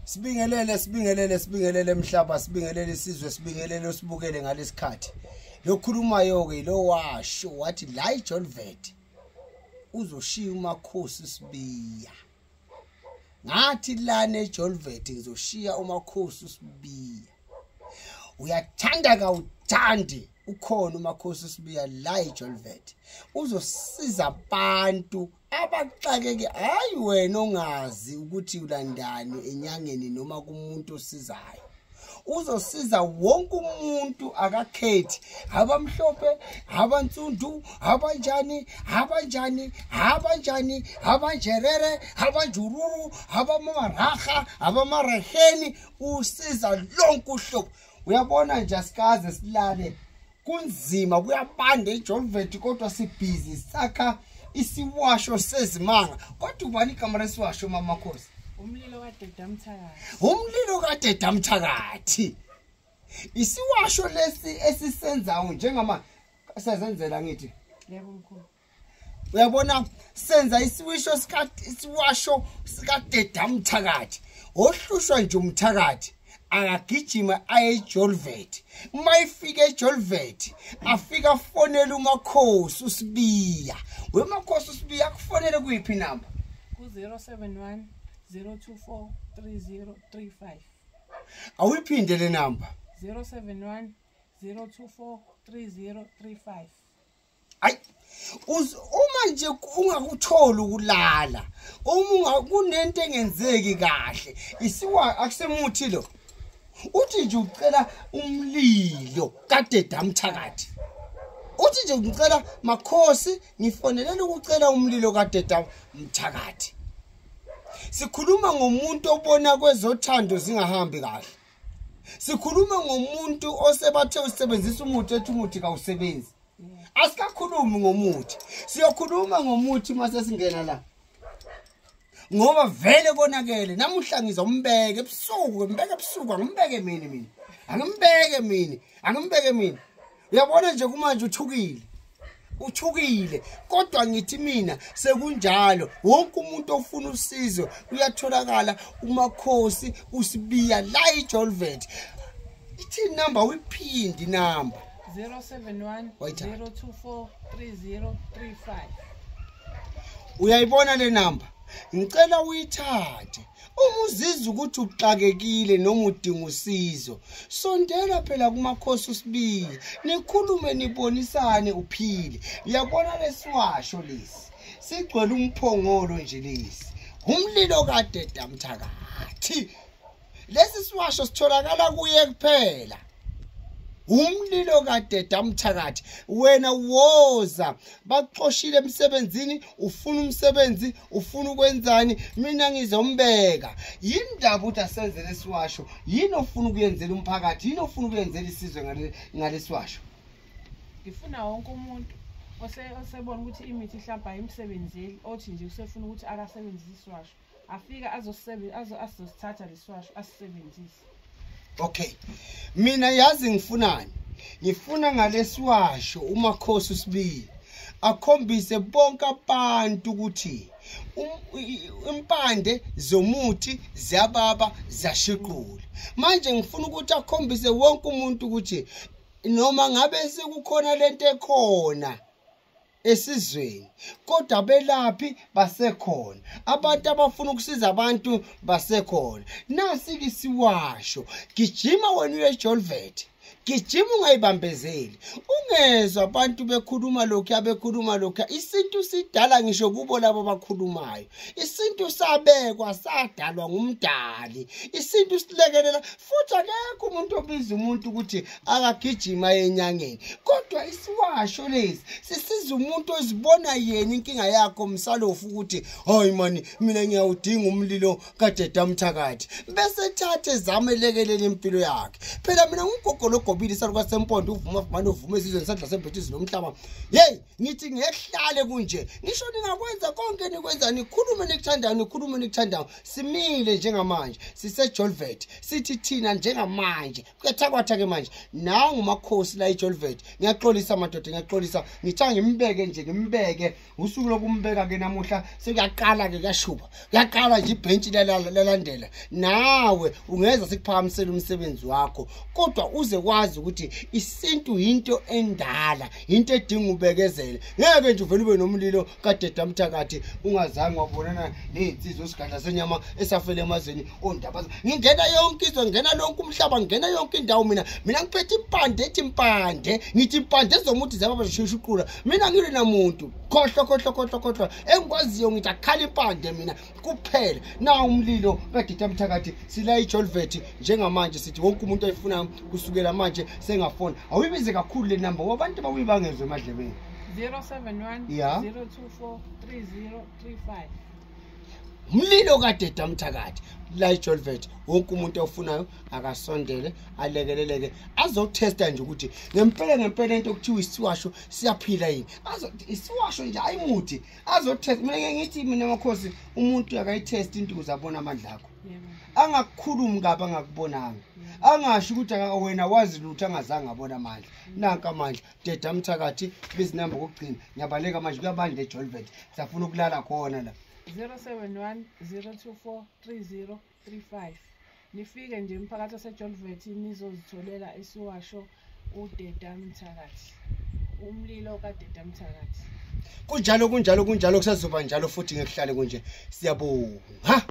Sibingelele, sibingelele, sibingelele emhlaba, sibingelele isizwe, sibingelele usibukele ngalesikhathi. Lokhulumayo ke lo washo wathi la iJolvet uzoshiya uMakhosi Sibiya. Ngathi lana eJolvet ngizoshiya uMakhosi Sibiya. Uyathanda kawuthandi, ukhona uMakhosi Sibiya la eJolvet. Uzosiza abantu abaxakeke. Hayi wena ongazi ukuthi ulandani enyangeni noma kumuntu osizayo. Uzosiza wonke umuntu, akakhethi abamhlophe, abansundu, abanjani, abanjani, abanjani, abanjerere, abanjururu, abamaraha, abamareheni, usiza lonke uhlobo. Uyabona nje asikaze silale, kunzima, kuyabanda eJolvet, kodwa sibhizi sakha isiwasho sezimanga. Kodwa ubani igama lesiwasho, mama Khosi? Umlilo kaDeda Mthakathi. Umlilo kaDeda Mthakathi. Isiwasho lesi esisenzayo njengama sezenzela ngithi. Yebo mkhulu. Uyabona senza isiwisho sika isiwasho sikaDeda Mthakathi. Ohlushwa nje umthakathi akagijima aye eJolvet. Uma ifika eJolvet afika afonele uMakhosi uSibiya. WeMakhosi uSibiya akufonele kuyiphi inamba? Ku 071 024 3035. Awuyiphinde le namba. 071 024 3035. Ayi uma nje ungakutholi ukulala, uma kunento engenzeki kahle, isiwa akusemuthi lo. Uthi nje ucela umlilo kaDeda Mthakathi. Uthi nje ngicela Makhosi, ngifonelela ukucela umlilo kaDeda Mthakathi. Sikhuluma ngomuntu obona kwezothando zingahambi kahle. Sikhuluma ngomuntu osebathe usebenzisa umuthi ethi umuthi kawusebenzi. Asikakhulumi ngomuthi. Siyokhuluma ngomuthi mase singena la. Ngoba vele konakele. Namuhla ngizombeka ebusuku, ngimbeke ebusuku, angimbeke mina mina. Angimbeke mina, angimbeke mina. Uyabona nje kumanje uthukile. Uthukile, kodwa ngithi mina sekunjalo, wonke umuntu ofuna usizo uyatholakala uMakhosi uSibiya la eJolvet. Ithi number uyiphindi number 071 024 3035. Uyayibona le number? Ngicela uyithathe. Uma uzizwa ukuthi uxakekile noma udinga usizo, sondela phela kuMakhosi uSibiya, nikhulume nibonisane uphile. Uyabona lesiwasho lesi sigcwele umphongolo nje lesi, umlilo kaDeda Mthakathi. Lesi siwasho sitholakala kuye kuphela, umlilo kaDeda Mthakathi. Wena woza, baxoshile emsebenzini, ufuna umsebenzi, ufuna ukwenzani, mina ngizombeka. Yindaba ukuthi asenze lesiwasho? Yini ofuna ukuyenzela umphakathi? Yini ofuna ukuyenzela isizwe ngalesiwasho? Ngifuna wonke umuntu osebona ukuthi imithi mhlawumbe ayimsebenzeli, othi nje usefuna ukuthi akasebenzise isiwasho, afika azosithatha lesiwasho asisebenzise. Okay, mina yazi ngifunani? Ngifuna ngalesiwasho uMakhosi uSibiya akhombise bonke abantu ukuthi impande zomuthi ziyababa, ziyashiqula. Manje ngifuna ukuthi akhombise wonke umuntu ukuthi noma ngabe sekukhona lento ekhona esizweni, kodwa belaphi basekhona, abantu abafuna ukusiza abantu basekhona. Nasi ke isiwasho, gijima wena uye eJolvet, gijima ungayibambezeli. Ungezwa abantu bekhuluma lokhu abekhuluma lokhu. Isintu sidala ngisho kubo labo bakhulumayo. Isintu sabekwa, sadalwa ngumdali. Isintu silekelela, futhi akekho umuntu obiza umuntu ukuthi akagijima enyangeni. Kodwa isiwasho lesi sisiza umuntu ozibona yena inkinga yakho msalofu ukuthi hayi mani mina ngiyawudinga umlilo kaDeda Mthakathi, bese thathe zame lekelela impilo yakhe. Phela mina ngugogo ogobile isalukazi sempondo uvuma vumane uvuma ezizweni isandla sembethe nomhlaba. Hey, ngithi ngehlale kunje, ngisho ningakwenza konke nikwenza, nikhulume nikuthandayo, nikhulume nikuthandayo. Simile njengamanje siseJolvet, sithi thina njengamanje kuyathakwatha ke manje. Nangu makhosi la eJolvet. Ngiyaxolisa madoda, ngiyaxolisa, ngitha ngimbeke nje, ngimbeke usuku lokumbeka ke namuhla sekuyaqala ke, kuyashuba, kuyaqala nje ibhentshi lalandela. Nawe ungeza sikuphakamisela umsebenzi wakho, kodwa uze kwazi ukuthi isintu into endala, into edinga ubekezele. Ngeke nje uvele ube nomlilo kaDeda Mthakathi ungazange wabonana nezinsizwa esigadla senyama esafele emazweni ondaba. Ngingena yonke izwe, ngingena lonke umhlaba, ngingena yonke indawo. Mina ngiphethe impande ethi impande, ngithi impande ezomuthi ziyababa zishuqula. Mina ngilwe namuntu, khohlwa khohlwa khohlwa khohlwa, engikwaziyo ngithi akhala impande mina kuphela. Na umlilo kaDeda Mthakathi sila iJolvet njengamanje, sithi wonke umuntu oyifunayo kusukela manje sengafona. Awuyibize kakhulu le number ngoba abantu bawuyibangezwe emadlebeni. 071 024 3035. Umlilo kaDeda Mthakathi la iJolvet, wonke umuntu ofunayo akasondele alekeleleke, azotesta nje ukuthi ngempela ngempela into okuthiwa isiwasho siyaphila yini. Isiwasho nje ayimuthi, azotest. Mina ngeke ngithi mina makhosi umuntu akayitest into ukuze abone amandla akho, angakukhulumi kabi angakubonanga, angasho ukuthi wena wazi lutho angazange abona amandla. Nanka amandla Deda Mthakathi, bizinamba kokugcina. Ngiyabaleka manje, kuyabanda eJolvet, siyafuna ukulala khona la. 071 024 3035. Nifike nje umphakathi waseJolvet nizozitholela isiwasho uDeda Mthakathi, umlilo kaDeda Mthakathi. Kunjalo kunjalo kunjalo, kusazoba njalo futhi ngekuhlale kunje. Siyabonga.